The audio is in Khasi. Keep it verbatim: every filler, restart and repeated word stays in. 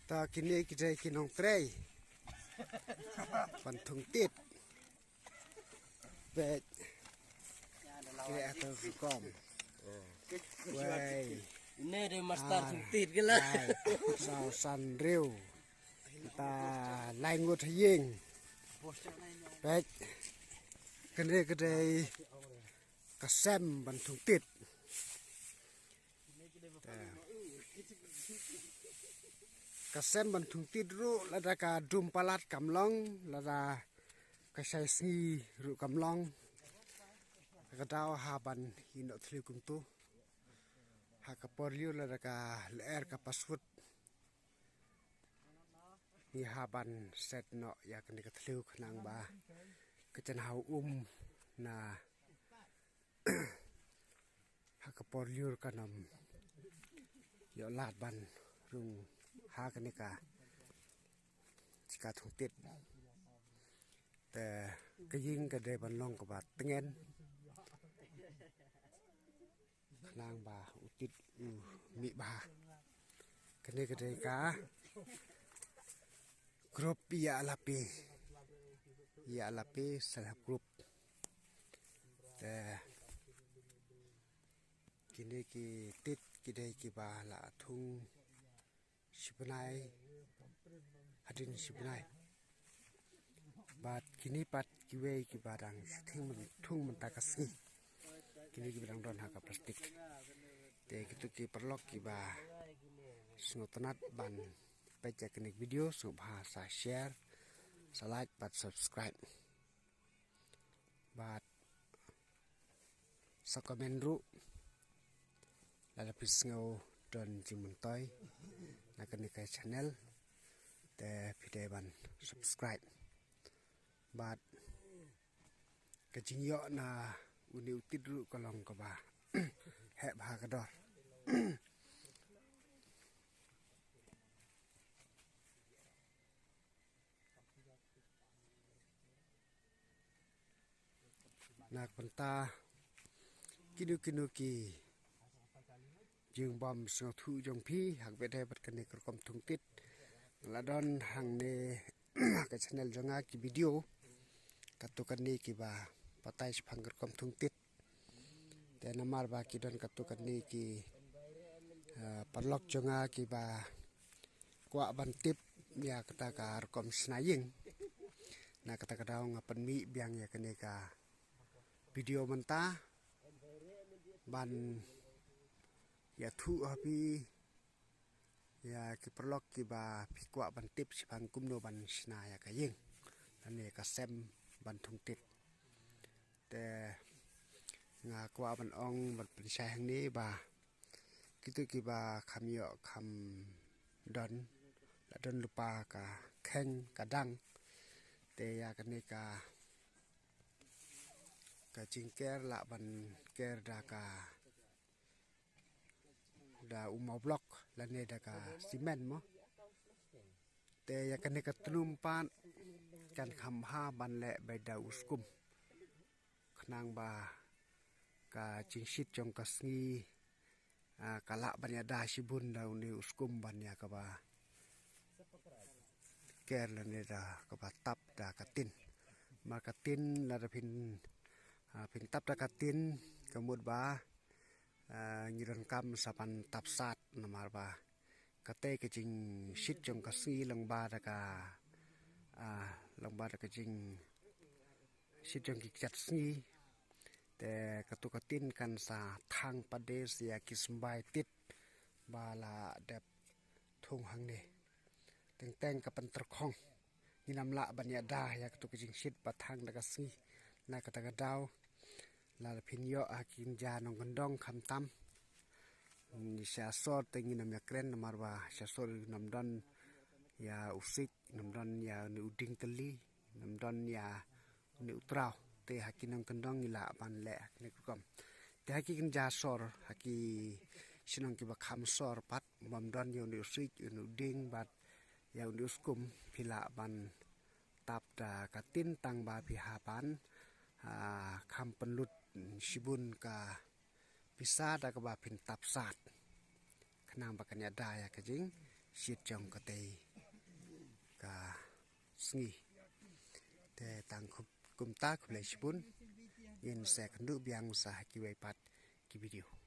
Ta kine ki dei ki nongtrei ban thung tit. Peit. Kine ato rukom. Wei. Ine dei master thung tit ki la. Saw, san, hynriew. Ta lai ngut ha ïing. Peit. Kine ki dei ka sem ban thung tit. Ka sem ban thung tit ruh lada ka dum palat kam long, lada ka shai sngi ruh kam long. Ka daw ha ban ïeh noh thliew kumto. Ha ka por lyiur lada ka lyer ka paswut. Ngi hap ban set noh ïa kane ka thliew khnang ba ka jan ha um na ha ka por lyiur kan ym ïoh lad ban rung ha kane ka jaka thung tit. Te ka ïing ka dei ban long kaba tngen khnang ba u tit u mih bha. Kane ka dei ka group Ïa Lapi. Ïa Lapi self help group. Te kine ki tit ki dei kiba la thung shi bnai hadien shi bnai. Bad kine pat kiwei kiba dang shithung myn-, thung mynta ka sngi. Kine kiba dang don ha ka plastik. Te kito ki paralok kiba sngewtynnat ban peit ïa kane ka video, sngewbha sa share, sa like bad subscribe. Bad sa comment ruh lada phi sngew don jingmyntoi na kane ka channel, te phi dei ban subscribe. Bad ka jingïoh na une u tit ruh ka long kaba heh bha ka dor. Na ka bynta kino kino ki jingbym sngewthuh jong phi ha kaba ïadei bad kane ka rukom thung tit, la don hangne ha ka channel jong nga ki video katto katne kiba batai shaphang ka rukom thung tit. Te namar ba ki don katto katne ki, ah, paralok jong nga kiba kwah ban tip ïa kata ka rukom shna ïing, na kata ka daw nga pynmih biang ïa kane ka video mynta ban ïathuh ha phi ïa ki paralok kiba phi kwah ban tip shaphang kumno ban shna ïa ka ïing lane ka sem ban thung tit. Te nga kwah ban ong ban pynshai hangne ba kito kiba kham ïoh kham don, la don lypa ka kheiñ ka dang. Te ïa kane ka, ka jingker lah ban ker da ka, da u mawblok lane da ka cement mo. Te ïa kane ka tnum pat kan kham bha ban leh beit da u skum, khnang ba ka jingshit jong ka sngi, ah, ka lah ban ïada shibun da une u skum ban ïa kaba ker lane da kaba tap da ka tin. Namar ka tin lada phin, ah, phin tap da ka tin, ka mut ba, ah, ngi donkam sa ban tap sat, namar ba kata ka jingshit jong ka sngi lyngba da ka, ah, lyngba da ka jingshit jong ki kjat sngi. Te kato ka tin kan sa thang pat de sa ïa ki symbai tit ba la dep thung hangne. Teng teng ka pyntyrkhong. Ngin ym lah ban ïada ïa kato ka jingshit ba thang da ka sngi. Na kata ka daw lada phin ïoh ha ki kynja nongkyndong khamtam, sha sor te ngin ym ïakren namar ba sha sor ngin ym don ïa u sik, ngin ym don ïa une u dieng tylli, ngin ym don ïa une u traw. Te ha ki nongkyndong ngi lah ban leh ha kine ki rukom. Te ha ki kynja sor, ha ki shnong kiba kham sor pat, bym don ïa une u sik, une u dieng bad ïa une u skum, phi lah ban tap da ka tin tang ba phi hap ban, ah, kham pynlut shibun ka pisa da kaba phin tap sat, khnang ba kan ïada ïa ka jingshit shit jong katei ka sngi. Te tang khublei shibun. Ngin sa ïakynduh biang sa ha kiwei pat ki video.